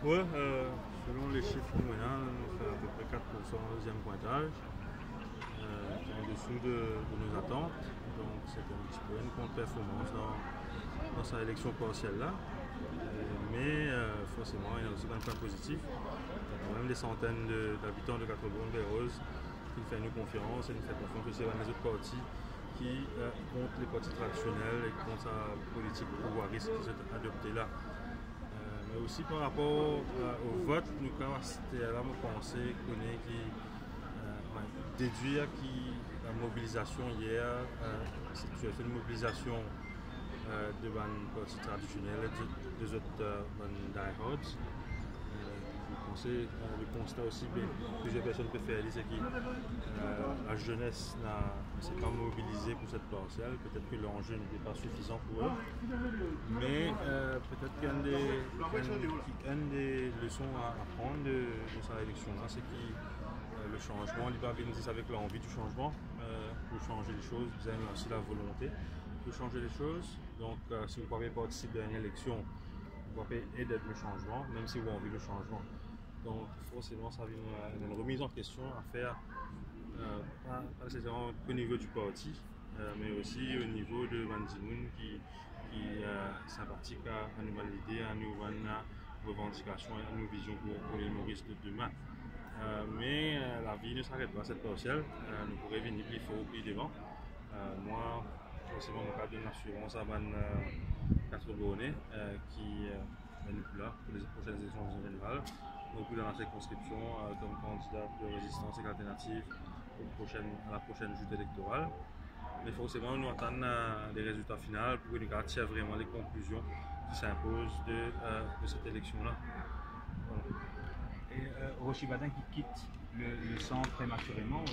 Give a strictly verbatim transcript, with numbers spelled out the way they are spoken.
Ouais, euh, selon les chiffres nou ena, nou fer apepre quatre pour cent au deuxième pointage, euh, qui est en dessous de, de nos attentes. Donc, c'est un petit peu une contre-performance dans, dans cette élection partielle-là. Euh, mais, euh, forcément, il y a aussi un point positif. Il y a quand même des centaines de, d'habitants de Quatre-Bornes-Belle-Rose ki fer nou konfians e nou fer konfians osi a bann lezot parti ki, euh, kont les partis tradisionel e kont sa politik pouvwaris ki zot adopte la. Euh, me osi par rapor, euh, o vot, nou kapav aster la, mo panse, kone ki, euh, ouais, dedwir ki la mobilizasion yer, euh, se ti enn mobilizasion, euh, de bann parti tradisionel, de, de zot, euh, bann diehards. Euh, mo panse, euh, le konsta osi, be, plizier personn pe fer li, se ki, euh, la zenes na, se pa mobilize pou set partiel. Petet ki lanze n'était pas suffisant pour eux. Mais, euh, peut-être qu'un des, qu'un, qu'une des leçons à apprendre de, de cette élection-là, c'est que, euh, le changement, il va venir avec l'envie du changement, euh, pour changer les choses, vous avez aussi la volonté de changer les choses. Donc, euh, si vous pouvez participer à une élection, vous pouvez aider le changement, même si vous avez envie de changement. Donc, forcément, ça vient, euh, une remise en question à faire, euh, pas, pas nécessairement au niveau du parti, euh, mais aussi au niveau de bann dimoun ki, ki, euh, sympathique à, à nou bann lide, à nou bann revandikasion, à nou vizion pour, pour l'île Maurice de demain. Euh, mais, euh, la vie ne s'arrête pas à cette partielle. Euh, nou pou revini pli for, pli devan. Euh, mwa, forseman, mo kapav donn lasirans a bann, euh, Quatre-Bornes, euh, ki, euh, ben, nou pou la pour les prochaines élections générales. Nou pou dan la circonscription, euh, comme candidat de Résistance et Alternatives au prochain, à la prochaine joute électorale. Mais forcément, nou atann, euh, les résultats finaux pour que nou tir vraiment les conclusions qui s'imposent de, euh, de cette élection-là. Voilà. Et, euh, Rochie Batin qui quitte le, le centre prématurément,